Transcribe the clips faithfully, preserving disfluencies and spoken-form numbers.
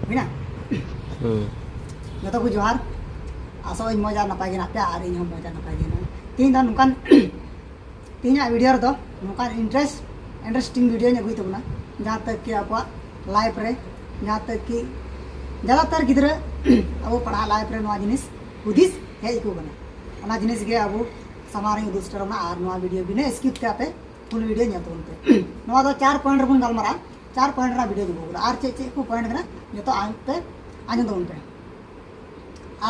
ᱦᱩᱭᱱᱟ? ᱦᱩᱸ᱾ ᱡᱚᱛᱚ ᱠᱚ ᱡᱚᱦᱟᱨ᱾ ᱟᱥᱚᱜ ᱟᱹᱧ ᱢᱚᱡᱽ ᱟᱨ ᱱᱟᱯᱟᱭ ᱜᱮ ᱦᱮᱱᱟᱜ ᱯᱮᱭᱟ ᱟᱨ ᱤᱧ ᱦᱚᱸ ᱢᱚᱡᱽ ᱟᱨ ᱱᱟᱯᱟᱭ ᱜᱮ ᱦᱮᱱᱟᱹᱧᱟ᱾ ᱛᱮᱦᱮᱧ ᱫᱚ ᱱᱚᱝᱠᱟᱱ ᱛᱮᱦᱮᱧᱟᱜ video ᱨᱮᱫᱚ ᱱᱚᱝᱠᱟᱱ interest interesting videoᱧ ᱟᱹᱜᱩᱭ ᱛᱟᱵᱚᱱᱟ, ᱡᱟᱦᱟᱸ ᱛᱮ ᱠᱤ ᱟᱵᱚᱣᱟᱜ life ᱨᱮ, ᱡᱟᱦᱟᱸ ᱛᱮ ᱠᱤ ᱡᱟᱫᱟᱛᱟᱨ ᱜᱤᱫᱽᱨᱟᱹ ᱟᱵᱚ ᱯᱟᱲᱦᱟᱜ life ᱨᱮ ᱱᱚᱣᱟ ᱡᱤᱱᱤᱥ ᱦᱩᱫᱤᱥ ᱦᱮᱡ ᱟᱠᱚ ᱠᱟᱱᱟ᱾ ᱚᱱᱟ ᱡᱤᱱᱤᱥ ᱜᱮ ᱟᱵᱚ ᱥᱟᱢᱟᱝ ᱨᱮᱧ ᱩᱫᱩᱜ ᱥᱮᱴᱮᱨ ᱵᱚᱱᱟ ᱟᱨ ᱱᱚᱣᱟ video ᱵᱤᱱᱟᱹ skip ᱛᱮ ᱟᱯᱮ full video ᱧᱮᱞ ᱛᱟᱵᱚᱱ ᱯᱮ᱾ ᱱᱚᱣᱟ ᱫᱚ ᱪᱟᱨ point ᱨᱮᱵᱚᱱ ᱜᱟᱞᱢᱟᱨᱟᱜᱼᱟ᱾ ᱪᱟᱨ point ᱨᱮᱱᱟᱜ video ᱫᱚ ᱵᱚᱦᱩᱛ, ᱟᱨ ᱪᱮᱫ ᱪᱮᱫ ᱠᱚ point ᱠᱟᱱᱟ ᱡᱚᱛᱚ ᱟᱸᱡᱚᱢ ᱯᱮ, ᱟᱸᱡᱚᱢ ᱛᱟᱵᱚᱱ ᱯᱮ᱾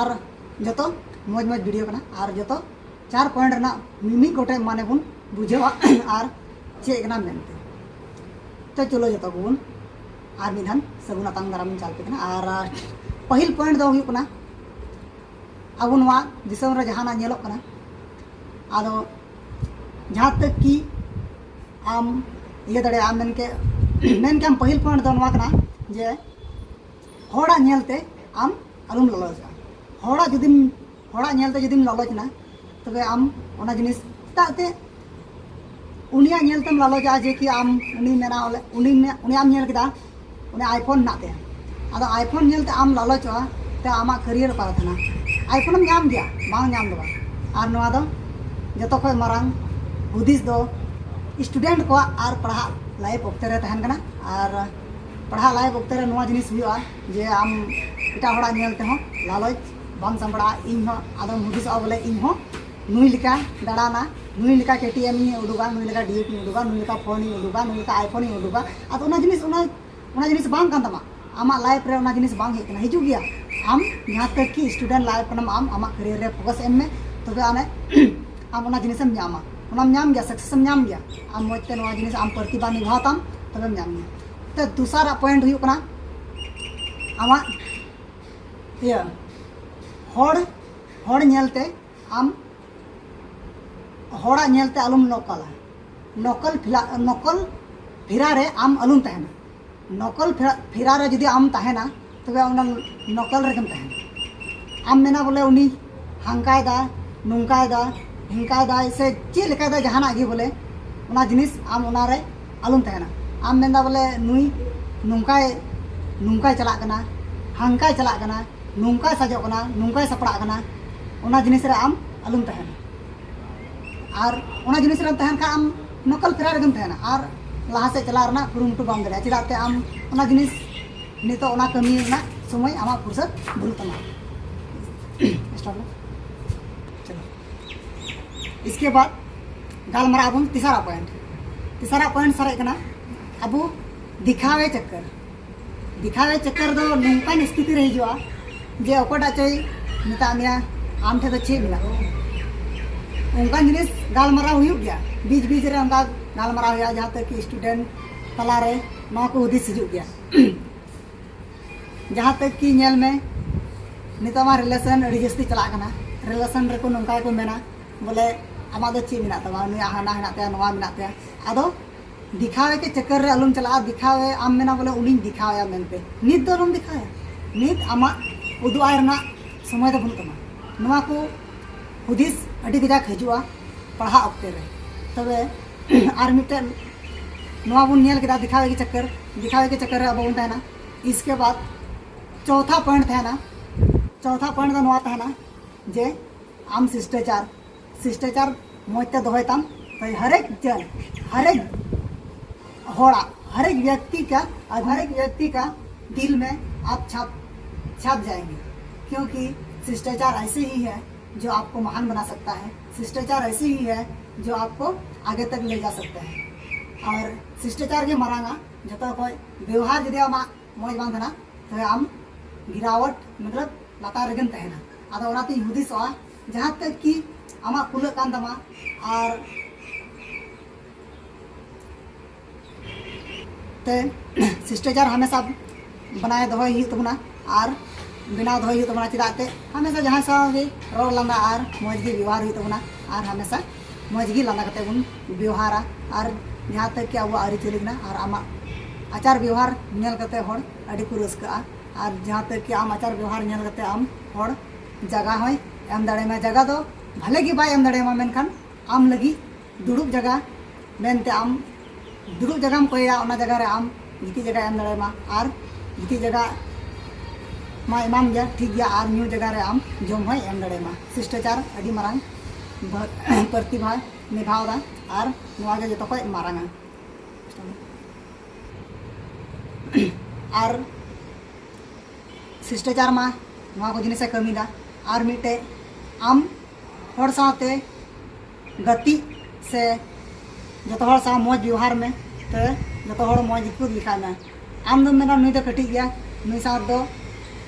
ᱟᱨ ᱡᱚᱛᱚ ᱢᱚᱡᱽ ᱢᱚᱡᱽ video ᱠᱟᱱᱟ, ᱟᱨ ᱡᱚᱛᱚ ᱪᱟᱨ point ᱨᱮᱱᱟᱜ ᱢᱤᱢᱤᱫ ᱜᱚᱴᱮᱡ ᱢᱟᱱᱮ ᱵᱚᱱ ᱵᱩᱡᱷᱟᱹᱣᱟ ᱟᱨ ᱪᱮᱫ ᱠᱟᱱᱟ ᱢᱮᱱᱛᱮ᱾ ᱛᱚ ᱪᱚᱞᱚ ᱡᱚᱛᱚ ᱠᱚᱵᱚᱱ ᱟᱨ ᱢᱤᱫ ᱫᱷᱟᱣ ᱥᱟᱹᱜᱩᱱ ᱟᱛᱟᱝ ᱫᱟᱨᱟᱢ ᱤᱧ ᱪᱟᱞ ᱯᱮ ᱠᱟᱱᱟ᱾ ᱟᱨ ᱯᱟᱹᱦᱤᱞ point ᱫᱚ ᱦᱩᱭᱩᱜ ᱠᱟᱱᱟ, ᱟᱵᱚ ᱱᱚᱣᱟ ᱫᱤᱥᱚᱢ ᱨᱮ ᱡᱟᱦᱟᱱᱟᱜ ᱧᱮᱞᱚᱜ ᱠᱟᱱᱟ, ᱟᱫᱚ ᱡᱟᱦᱟᱸ ᱛᱟᱹᱠ ᱠᱤ ᱟᱢ ᱤᱭᱟᱹ ᱫᱟᱲᱮᱭᱟᱜᱼᱟ, ᱢᱮᱱ ᱠᱮ ᱢᱮᱱ ᱠᱮᱭᱟᱢ ᱯᱟᱹᱦᱤᱞ point ᱫᱚ ᱱᱚᱣᱟ ᱠᱟᱱᱟ ᱡᱮ ᱦᱚᱲᱟᱜ ᱧᱮᱞᱛᱮ ᱟᱢ ᱟᱞᱚᱢ ᱞᱟᱞᱚᱪᱚᱜᱼᱟ᱾ ᱦᱚᱲᱟᱜ ᱡᱩᱫᱤᱢ ᱦᱚᱲᱟᱜ ᱧᱮᱞᱛᱮ ᱡᱩᱫᱤᱢ ᱞᱟᱞᱚᱪ ᱮᱱᱟ, ᱛᱚᱵᱮ ᱟᱢ ᱚᱱᱟ ᱡᱤᱱᱤᱥ ᱪᱮᱫᱟᱜ ᱛᱮ ᱩᱱᱤᱭᱟᱜ ᱧᱮᱞᱛᱮᱢ ᱞᱟᱞᱚᱪᱚᱜᱼᱟ ᱡᱮ ᱠᱤ ᱟᱢ ᱩᱱᱤ ᱢᱮᱱᱟ ᱵᱚᱞᱮ ᱩᱱᱤ ᱢᱮ- ᱩᱱᱤᱭᱟᱜ ᱮᱢ ᱧᱮᱞ ᱠᱮᱫᱟ, ᱩᱱᱤ iPhone ᱦᱮᱱᱟᱜ ᱛᱟᱭᱟ᱾ ᱟᱫᱚ iPhone ᱧᱮᱞᱛᱮ ᱟᱢ ᱞᱟᱞᱚᱪᱚᱜᱼᱟ, ᱛᱮ ᱟᱢᱟᱜ career ᱚᱠᱟ ᱨᱮ ᱛᱟᱦᱮᱱᱟ? iPhone ᱮᱢ ᱧᱟᱢ ᱜᱮᱭᱟ, ᱵᱟᱝ ᱧᱟᱢ ᱫᱚ ᱵᱟᱝ᱾ ᱟᱨ ᱱᱚᱣᱟ ᱫᱚ ᱡᱚᱛᱚ ᱠᱷᱚᱱ ᱢᱟᱨᱟᱝ ᱦᱩᱫᱤᱥ ᱫᱚ student ᱠᱚᱣᱟᱜ ᱟᱨ ᱯᱟᱲᱦᱟᱜ life ᱚᱠᱛᱮ ᱨᱮ ᱛᱟᱦᱮᱱ ᱠᱟᱱᱟ᱾ ᱟᱨ ᱯᱟᱲᱦᱟᱜ life ᱚᱠᱛᱮ ᱨᱮ ᱱᱚᱣᱟ ᱡᱤᱱᱤᱥ ᱦᱩᱭᱩᱜᱼᱟ ᱡᱮ ᱟᱢ ᱮᱴᱟᱜ ᱦᱚᱲᱟᱜ ᱧᱮᱞ ᱛᱮᱦᱚᱸ ᱞᱟᱞᱚᱪ ᱵᱟᱝ ᱥᱟᱢᱵᱲᱟᱜᱼᱟ᱾ ᱤᱧ ᱦᱚᱸ ᱟᱫᱚᱢ ᱦᱩᱫᱤᱥᱚᱜᱼᱟ ᱵᱚᱞᱮ ᱤᱧ ᱦᱚᱸ ᱱᱩᱭ ᱞᱮᱠᱟ ᱫᱟᱬᱟᱱᱟ, ᱱᱩᱭ ᱞᱮᱠᱟ KTM ᱤᱧ ᱩᱰᱩᱠᱟ, ᱱᱩᱭ ᱞᱮᱠᱟ Duke ᱤᱧ ᱩᱰᱩᱠᱟ, ᱱᱩᱭ ᱞᱮᱠᱟ phone ᱤᱧ ᱩᱰᱩᱠᱟ, ᱱᱩᱭ ᱞᱮᱠᱟ iPhone ᱤᱧ ᱩᱰᱩᱠᱟ᱾ ᱟᱫᱚ ᱚᱱᱟ ᱡᱤᱱᱤᱥ ᱚᱱᱟ ᱚᱱᱟ ᱡᱤᱱᱤᱥ ᱵᱟᱝ ᱠᱟᱱ ᱛᱟᱢᱟ᱾ ᱟᱢᱟᱜ life ᱨᱮ ᱚᱱᱟ ᱡᱤᱱᱤᱥ ᱵᱟᱝ ᱦᱮᱡ ᱠᱟᱱᱟ, ᱦᱤᱡᱩᱜ ᱜᱮᱭᱟ᱾ ᱟᱢ ᱡᱟᱦᱟᱸ ᱛᱟᱹᱠ ᱠᱤ student life ᱠᱟᱱᱟᱢ, ᱟᱢ ᱟᱢᱟᱜ career ᱨᱮ focus ᱮᱢ ᱢᱮ, ᱛᱚᱵᱮ ᱟᱢᱮ ᱟᱢ ᱚᱱᱟ ᱡᱤᱱᱤᱥᱮᱢ ᱧᱟᱢᱟ, ᱚᱱᱟᱢ ᱧᱟᱢ ᱜᱮᱭᱟ, success ᱮᱢ ᱧᱟᱢ ᱜᱮᱭᱟ᱾ ᱟᱢ ᱢᱚᱡᱽ ᱛᱮ ᱱᱚᱣᱟ ᱡᱤᱱᱤᱥ ᱟᱢ ᱯᱨᱚᱛᱤᱵᱷᱟ ᱱᱤᱵᱷᱟᱣ ᱛᱟᱢ, ᱛᱚᱵᱮᱢ ᱧᱟᱢ ᱜᱮᱭᱟ᱾ ᱛᱚ ᱫᱚᱥᱟᱨᱟᱜ point ᱦᱩᱭᱩᱜ ᱠᱟᱱᱟ ᱟᱢᱟᱜ ᱤᱭᱟᱹ ᱦᱚᱲ ᱦᱚᱲ ᱧᱮᱞᱛᱮ ᱟᱢ ᱦᱚᱲᱟᱜ ᱧᱮᱞᱛᱮ ᱟᱞᱚᱢ ᱱᱚᱠᱚᱞᱟ᱾ ᱱᱚᱠᱚᱞ ᱯᱷᱮᱨᱟ ᱱᱚᱠᱚᱞ ᱯᱷᱮᱨᱟ ᱨᱮ ᱟᱢ ᱟᱞᱚᱢ ᱛᱟᱦᱮᱱᱟ᱾ ᱱᱚᱠᱚᱞ ᱯᱷᱮᱨᱟ ᱯᱷᱮᱨᱟ ᱨᱮ ᱡᱩᱫᱤ ᱟᱢ ᱛᱟᱦᱮᱱᱟ, ᱛᱚᱵᱮ ᱚᱱᱟ ᱱᱚᱠᱚᱞ ᱨᱮᱜᱮᱢ ᱛᱟᱦᱮᱱᱟ᱾ ᱟᱢ ᱢᱮᱱᱟ ᱵᱚᱞᱮ ᱩᱱᱤ ᱦᱟᱝᱠᱟᱭ ᱫᱟ, ᱱᱚᱝᱠᱟᱭ ᱫᱟ, ᱦᱤᱝᱠᱟᱭ ᱫᱟᱭ ᱥᱮ ᱪᱮᱫ ᱞᱮᱠᱟᱭ ᱫᱟ ᱡᱟᱦᱟᱱᱟᱜ ᱜᱮ ᱵᱚᱞᱮ, ᱚᱱᱟ ᱡᱤᱱᱤᱥ ᱟᱢ ᱚᱱᱟᱨᱮ ᱟᱞᱚᱢ ᱛᱟᱦᱮᱱᱟ᱾ ᱟᱢ ᱢᱮᱱᱫᱟ ᱵᱚᱞᱮ ᱱᱩᱭ ᱱᱚᱝᱠᱟᱭ ᱱᱚᱝᱠᱟᱭ ᱪᱟᱞᱟᱜ ᱠᱟᱱᱟ, ᱦᱟᱝᱠᱟᱭ ᱪᱟᱞᱟᱜ ᱠᱟᱱᱟ, ᱱᱚᱝᱠᱟᱭ ᱥᱟᱡᱚᱜ ᱠᱟᱱᱟ, ᱱᱚᱝᱠᱟᱭ ᱥᱟᱯᱲᱟᱜ ᱠᱟᱱᱟ, ᱚᱱᱟ ᱡᱤᱱᱤᱥ ᱨᱮ ᱟᱢ ᱟᱞᱚᱢ ᱛᱟᱦᱮᱱᱟ᱾ ᱟᱨ ᱚᱱᱟ ᱡᱤᱱᱤᱥ ᱨᱮᱢ ᱛᱟᱦᱮᱱ ᱠᱷᱟᱱ ᱟᱢ ᱱᱚᱠᱚᱞ ᱯᱷᱮᱨᱟ ᱨᱮᱜᱮᱢ ᱛᱟᱦᱮᱱᱟ, ᱟᱨ ᱞᱟᱦᱟ ᱥᱮᱫ ᱪᱟᱞᱟᱜ ᱨᱮᱱᱟᱜ ᱠᱩᱨᱩᱢᱩᱴᱩ ᱵᱟᱢ ᱫᱟᱲᱮᱭᱟᱜᱼᱟ᱾ ᱪᱮᱫᱟᱜ ᱛᱮ ᱟᱢ ᱚᱱᱟ ᱡᱤᱱᱤᱥ ᱱᱤᱛᱚᱜ ᱚᱱᱟ ᱠᱟᱹᱢᱤ ᱨᱮᱱᱟᱜ ᱥᱚᱢᱚᱭ ᱟᱢᱟᱜ ᱯᱷᱩᱨᱥᱚᱛ ᱵᱟᱹᱱᱩᱜ ᱛᱟᱢᱟ᱾ ᱪᱚᱞᱚ, ᱤᱥᱠᱮ ᱵᱟᱫ ᱜᱟᱞᱢᱟᱨᱟᱣ ᱟᱵᱚᱱ ᱛᱤᱥᱟᱨᱟ ᱯᱚᱭᱮᱱᱴ᱾ ᱛᱤᱥᱟᱨᱟ ᱯᱚᱭᱮᱱᱴ ᱥᱟᱨᱮᱡ ᱠᱟᱱᱟ ᱟᱵᱚ ᱫᱤᱠᱷᱟᱣᱮ ᱪᱟᱠᱠᱟᱨ᱾ ᱫᱤᱠᱷᱟᱣᱮ ᱪᱟᱠᱠᱟᱨ ᱫᱚ ᱱᱚᱝᱠᱟᱱ ᱥᱛᱷᱤᱛᱤ ᱨᱮ ᱦᱤᱡᱩᱜᱼᱟ ᱡᱮ ᱚᱠᱚᱭᱴᱟᱜ ᱪᱚᱭ ᱢᱮᱛᱟᱜ ᱢᱮᱭᱟ ᱟᱢ ᱴᱷᱮᱱ ᱫᱚ ᱪᱮᱫ ᱢᱮᱱᱟᱜᱼᱟ᱾ ᱚᱱᱠᱟᱱ ᱡᱤᱱᱤᱥ ᱜᱟᱞᱢᱟᱨᱟᱣ ᱦᱩᱭᱩᱜ ᱜᱮᱭᱟ, ᱵᱤᱪ ᱵᱤᱪ ᱨᱮ ᱚᱱᱠᱟ ᱜᱟᱞᱢᱟᱨᱟᱣ ᱦᱩᱭᱩᱜᱼᱟ, ᱡᱟᱦᱟᱸ ᱛᱮ ᱠᱤ ᱥᱴᱩᱰᱮᱱᱴ ᱛᱟᱞᱟᱨᱮ ᱱᱚᱣᱟ ᱠᱚ ᱦᱩᱫᱤᱥ ᱦᱤᱡᱩᱜ ᱜᱮᱭᱟ᱾ ᱡᱟᱦᱟᱸ ᱛᱮ ᱠᱤ ᱧᱮᱞ ᱢᱮ, ᱱᱤᱛᱚᱜ ᱢᱟ ᱨᱤᱞᱮᱥᱚᱱ ᱟᱹᱰᱤ ᱡᱟᱹᱥᱛᱤ ᱪᱟᱞᱟᱜ ᱠᱟᱱᱟ᱾ ᱨᱤᱞᱮᱥᱚᱱ ᱨᱮᱠᱚ ᱱᱚᱝᱠᱟ ᱜᱮᱠᱚ ᱢᱮᱱᱟ ᱵᱚᱞᱮ, ᱟᱢᱟᱜ ᱫᱚ ᱪᱮᱫ ᱢᱮᱱᱟᱜ ᱛᱟᱢᱟ, ᱱᱩᱭᱟᱜ ᱦᱟᱱᱟ ᱦᱮᱱᱟᱜ ᱛᱟᱭᱟ, ᱱᱚᱣᱟ ᱢᱮᱱᱟᱜ ᱛᱟᱭᱟ᱾ ᱟᱫᱚ ᱫᱤᱠᱷᱟᱣᱮ ᱠᱮ ᱪᱟᱠᱠᱟᱨ ᱨᱮ ᱟᱞᱚᱢ ᱪᱟᱞᱟᱜᱼᱟ᱾ ᱫᱤᱠᱷᱟᱣᱮ ᱟᱢ ᱢᱮᱱᱟ ᱵᱚᱞᱮ ᱩᱱᱤᱧ ᱫᱤᱠᱷᱟᱣᱮᱭᱟ ᱢᱮᱱᱛᱮ, ᱱᱤᱛ ᱫᱚ ᱟᱞᱚᱢ ᱫᱤᱠᱷᱟᱣᱮᱭᱟ᱾ ᱱᱤᱛ ᱟᱢᱟᱜ ᱩᱫᱩᱜ ᱟᱭ ᱨᱮᱱᱟᱜ ᱥᱚᱢᱚᱭ ᱫᱚ ᱵᱟᱹᱱᱩᱜ ᱛᱟᱢᱟ᱾ ᱱᱚᱣᱟ ᱠᱚ ᱦᱩᱫᱤᱥ ᱟᱹᱰᱤ ᱠᱟᱡᱟᱠ ᱦᱤᱡᱩᱜᱼᱟ ᱯᱟᱲᱦᱟᱜ ᱚᱠᱛᱮ ᱨᱮ᱾ ᱛᱚᱵᱮ ᱟᱨ ᱢᱤᱫᱴᱮᱱ ᱱᱚᱣᱟ ᱵᱚᱱ ᱧᱮᱞ ᱠᱮᱫᱟ, ᱫᱤᱠᱷᱟᱣᱮ ᱠᱮ ᱪᱟᱠᱠᱟᱨ, ᱫᱤᱠᱷᱟᱣᱮ ᱠᱮ ᱪᱟᱠᱠᱟᱨ ᱨᱮ ᱟᱵᱚ ᱵᱚᱱ ᱛᱟᱦᱮᱱᱟ᱾ ᱤᱥᱠᱮ ᱵᱟᱫ ᱪᱚᱣᱛᱷᱟ ᱯᱚᱭᱮᱱᱴ ᱛᱟᱦᱮᱱᱟ᱾ ᱪᱚᱣᱛᱷᱟ ᱯᱚᱭᱮᱱᱴ ᱫᱚ ᱱᱚᱣᱟ ᱛᱟᱦᱮᱱᱟ ᱡᱮ ᱟᱢ ᱥᱤᱥᱴᱟᱪᱟᱨ, ᱥᱤᱥᱴᱟᱪᱟᱨ ᱢᱚᱡᱽ ᱛᱮ ᱫᱚᱦᱚᱭ ᱛᱟᱢ᱾ ᱛᱚ ᱦᱟᱨᱮᱠ ᱡᱚᱱ, ᱦᱟᱨᱮᱠ ᱦᱚᱲᱟ, हर एक व्यक्ति का, हर एक व्यक्ति का दिल में आप छप छप जाएंगे, क्योंकि शिष्टाचार ऐसे ही है जो आपको महान बना सकता है। शिष्टाचार ऐसे ही है जो आपको आगे तक ले जा सकता है। और शिष्टाचार ᱜᱮ ᱢᱟᱨᱟᱝᱟ ᱡᱚᱛᱚ ᱠᱷᱚᱡ᱾ ᱵᱮᱣᱦᱟᱨ ᱡᱩᱫᱤ ᱟᱢᱟᱜ ᱢᱚᱡᱽ ᱵᱟᱝ ᱛᱟᱦᱮᱱᱟ, ᱛᱚᱵᱮ ᱟᱢ ᱜᱤᱨᱟᱣᱟᱴ, ᱢᱚᱛᱞᱚᱵ ᱞᱟᱛᱟᱨ ᱨᱮᱜᱮᱢ ᱛᱟᱦᱮᱱᱟ᱾ ᱟᱫᱚ ᱚᱱᱟᱛᱤᱧ ᱦᱩᱫᱤᱥᱚᱜᱼᱟ, ᱡᱟᱦᱟᱸ ᱛᱮ ᱠᱤ ᱟᱢᱟᱜ ᱠᱩᱞᱟᱹᱜ ᱠᱟᱱ ᱛᱟᱢᱟ, ᱟᱨ ᱛᱮ ᱥᱤᱥᱴᱟᱪᱟᱨ ᱦᱟᱢᱮᱥᱟ ᱵᱮᱱᱟᱣ ᱫᱚᱦᱚᱭ ᱦᱩᱭᱩᱜ ᱛᱟᱵᱚᱱᱟ ᱟᱨ ᱵᱮᱱᱟᱣ ᱫᱚᱦᱚᱭ ᱦᱩᱭᱩᱜ ᱛᱟᱵᱚᱱᱟ᱾ ᱪᱮᱫᱟᱜ ᱛᱮ ᱦᱟᱢᱮᱥᱟ ᱡᱟᱦᱟᱸᱭ ᱥᱟᱶ ᱜᱮ ᱨᱚᱲ ᱞᱟᱸᱫᱟ ᱟᱨ ᱢᱚᱡᱽ ᱜᱮ ᱵᱮᱵᱚᱦᱟᱨ ᱦᱩᱭᱩᱜ ᱛᱟᱵᱚᱱᱟ, ᱟᱨ ᱦᱟᱢᱮᱥᱟ ᱢᱚᱡᱽ ᱜᱮ ᱞᱟᱸᱫᱟ ᱠᱟᱛᱮ ᱵᱚᱱ ᱵᱮᱣᱦᱟᱨᱟ᱾ ᱟᱨ ᱡᱟᱦᱟᱸ ᱛᱮ ᱠᱤ ᱟᱵᱚᱣᱟᱜ ᱟᱹᱨᱤᱪᱟᱹᱞᱤ ᱠᱟᱱᱟ, ᱟᱨ ᱟᱢᱟᱜ ᱟᱪᱟᱨ ᱵᱮᱣᱦᱟᱨ ᱧᱮᱞ ᱠᱟᱛᱮ ᱦᱚᱲ ᱟᱹᱰᱤ ᱠᱚ ᱨᱟᱹᱥᱠᱟᱹᱜᱼᱟ᱾ ᱟᱨ ᱡᱟᱦᱟᱸ ᱛᱮ ᱠᱤ ᱟᱢ ᱟᱪᱟᱨ ᱵᱮᱣᱦᱟᱨ ᱧᱮᱞ ᱠᱟᱛᱮ ᱟᱢ ᱦᱚᱲ ᱡᱟᱭᱜᱟ ᱦᱚᱸᱭ ᱮᱢ ᱫᱟᱲᱮᱭᱟᱢᱟ᱾ ᱡᱟᱭᱜᱟ ᱫᱚ ᱵᱷᱟᱞᱮ ᱜᱮ ᱵᱟᱭ ᱮᱢ ᱫᱟᱲᱮᱭᱟᱢᱟ, ᱢᱮᱱᱠᱷᱟᱱ ᱟᱢ ᱞᱟᱹᱜᱤᱫ ᱫᱩᱲᱩᱵ ᱡᱟᱭᱜᱟ ᱢᱮᱱᱛᱮ ᱟᱢ ᱫᱩᱲᱩᱵ ᱡᱟᱭᱜᱟᱢ ᱠᱚᱭᱟ, ᱚᱱᱟ ᱡᱟᱭᱜᱟ ᱨᱮ ᱟᱢ ᱜᱤᱛᱤᱡ ᱡᱟᱭᱜᱟ ᱮᱢ ᱫᱟᱲᱮᱭᱟᱢᱟ᱾ ᱟᱨ ᱜᱤᱛᱤᱡ ᱡᱟᱭᱜᱟ ᱢᱟ ᱮᱢᱟᱢ ᱜᱮᱭᱟ, ᱴᱷᱤᱠ ᱜᱮᱭᱟ, ᱟᱨ ᱧᱩ ᱡᱟᱭᱜᱟ ᱨᱮ ᱟᱢ ᱡᱚᱢ ᱦᱚᱸᱭ ᱮᱢ ᱫᱟᱲᱮᱭᱟᱢᱟ᱾ ᱥᱤᱥᱴᱟᱪᱟᱨ ᱟᱹᱰᱤ ᱢᱟᱨᱟᱝ ᱵᱟ-, ᱯᱨᱚᱛᱤᱵᱷᱟ ᱱᱤᱵᱷᱟᱣ ᱮᱫᱟ, ᱟᱨ ᱱᱚᱣᱟ ᱜᱮ ᱡᱚᱛᱚ ᱠᱷᱚᱡ ᱢᱟᱨᱟᱝᱟ᱾ ᱟᱨ ᱥᱤᱥᱴᱟᱪᱟᱨ ᱢᱟ ᱱᱚᱣᱟ ᱠᱚ ᱡᱤᱱᱤᱥᱮ ᱠᱟᱹᱢᱤᱭᱮᱫᱟ᱾ ᱟᱨ ᱢᱤᱫᱴᱮᱡ, ᱟᱢ ᱦᱚᱲ ᱥᱟᱶᱛᱮ ᱜᱟᱛᱮᱜ ᱥᱮ ᱡᱚᱛᱚ ᱦᱚᱲ ᱥᱟᱶ ᱢᱚᱡᱽ ᱵᱮᱣᱦᱟᱨ ᱢᱮ, ᱛᱚ ᱡᱚᱛᱚ ᱦᱚᱲ ᱢᱚᱡᱽ ᱜᱮᱠᱚ ᱞᱮᱠᱷᱟᱜ ᱢᱮ᱾ ᱟᱢ ᱫᱚᱢ ᱢᱮᱱᱟ, "ᱱᱩᱭ ᱫᱚ ᱠᱟᱹᱴᱤᱡ ᱜᱮᱭᱟ, ᱱᱩᱭ ᱥᱟᱶ ᱫᱚ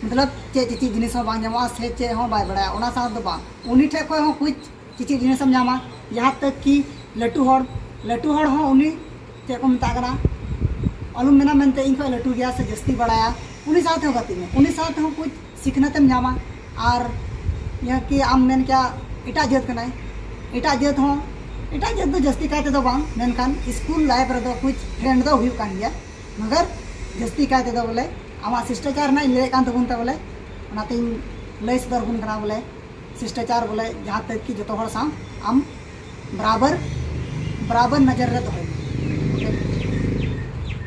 ᱢᱚᱛᱞᱚᱵ ᱪᱮᱫ ᱪᱮᱫ ᱡᱤᱱᱤᱥ ᱦᱚᱸ ᱵᱟᱝ ᱧᱟᱢᱚᱜᱼᱟ ᱥᱮ ᱪᱮᱫ ᱦᱚᱸ ᱵᱟᱭ ᱵᱟᱲᱟᱭᱟ", ᱚᱱᱟ ᱥᱟᱶ ᱫᱚ ᱵᱟᱝ, ᱩᱱᱤ ᱴᱷᱮᱡ ᱠᱷᱚᱡ ᱦᱚᱸ ᱠᱩᱪ ᱪᱮᱫ ᱪᱮᱫ ᱡᱤᱱᱤᱥ ᱮᱢ ᱧᱟᱢᱟ᱾ ᱡᱟᱦᱟᱸ ᱛᱟᱠ ᱠᱤ ᱞᱟᱹᱴᱩ ᱦᱚᱲ, ᱞᱟᱹᱴᱩ ᱦᱚᱲ ᱦᱚᱸ ᱩᱱᱤ ᱪᱮᱫ ᱠᱚ ᱢᱮᱛᱟᱜ ᱠᱟᱱᱟ, ᱟᱞᱚᱢ ᱢᱮᱱᱟ ᱢᱮᱱᱛᱮ ᱤᱧ ᱠᱷᱚᱡ ᱞᱟᱹᱴᱩ ᱜᱮᱭᱟ ᱥᱮ ᱡᱟᱹᱥᱛᱤ ᱵᱟᱲᱟᱭᱟ, ᱩᱱᱤ ᱥᱟᱶᱛᱮ ᱦᱚᱸ ᱜᱟᱛᱮᱜ ᱢᱮ, ᱩᱱᱤ ᱥᱟᱶᱛᱮ ᱦᱚᱸ ᱠᱩᱪ ᱥᱤᱠᱷᱱᱟᱹᱛ ᱮᱢ ᱧᱟᱢᱟ᱾ ᱟᱨ ᱤᱭᱟᱹ ᱠᱤ ᱟᱢ ᱢᱮᱱ ᱠᱮᱭᱟ ᱮᱴᱟᱜ ᱡᱟᱹᱛ ᱠᱟᱱᱟᱭ, ᱮᱴᱟᱜ ᱡᱟᱹᱛ ᱦᱚᱸ, ᱮᱴᱟᱜ ᱡᱟᱹᱛ ᱫᱚ ᱡᱟᱹᱥᱛᱤ ᱠᱟᱭ ᱛᱮᱫᱚ ᱵᱟᱝ, ᱢᱮᱱᱠᱷᱟᱱ ᱥᱠᱩᱞ ᱞᱟᱭᱤᱯᱷ ᱨᱮᱫᱚ ᱠᱩᱪ ᱯᱷᱨᱮᱱᱰ ᱫᱚ ᱦᱩᱭᱩᱜ ᱠᱟᱱ ᱜᱮᱭᱟ, ᱢᱟᱜᱟᱨ ᱡᱟᱹᱥᱛᱤ ᱠᱟᱭ ᱛᱮᱫᱚ ᱵᱚᱞᱮ ᱟᱢᱟᱜ ᱥᱤᱥᱴᱟᱪᱟᱨ ᱨᱮᱱᱟᱜ ᱤᱧ ᱞᱟᱹᱭᱮᱫ ᱠᱟᱱ ᱛᱟᱵᱚᱱ ᱛᱮ ᱵᱚᱞᱮ ᱚᱱᱟᱛᱤᱧ ᱞᱟᱹᱭ ᱥᱚᱫᱚᱨ ᱟᱵᱚᱱ ᱠᱟᱱᱟ ᱵᱚᱞᱮ ᱥᱤᱥᱴᱟᱪᱟᱨ ᱵᱚᱞᱮ ᱡᱟᱦᱟᱸ ᱛᱟᱹᱠ ᱠᱤ ᱡᱚᱛᱚ ᱦᱚᱲ ᱥᱟᱶ ᱟᱢ ᱵᱟᱨᱟᱵᱟᱨ, ᱵᱟᱨᱟᱵᱟᱨ ᱱᱚᱡᱚᱨ ᱨᱮ ᱫᱚᱦᱚᱭ ᱢᱮ᱾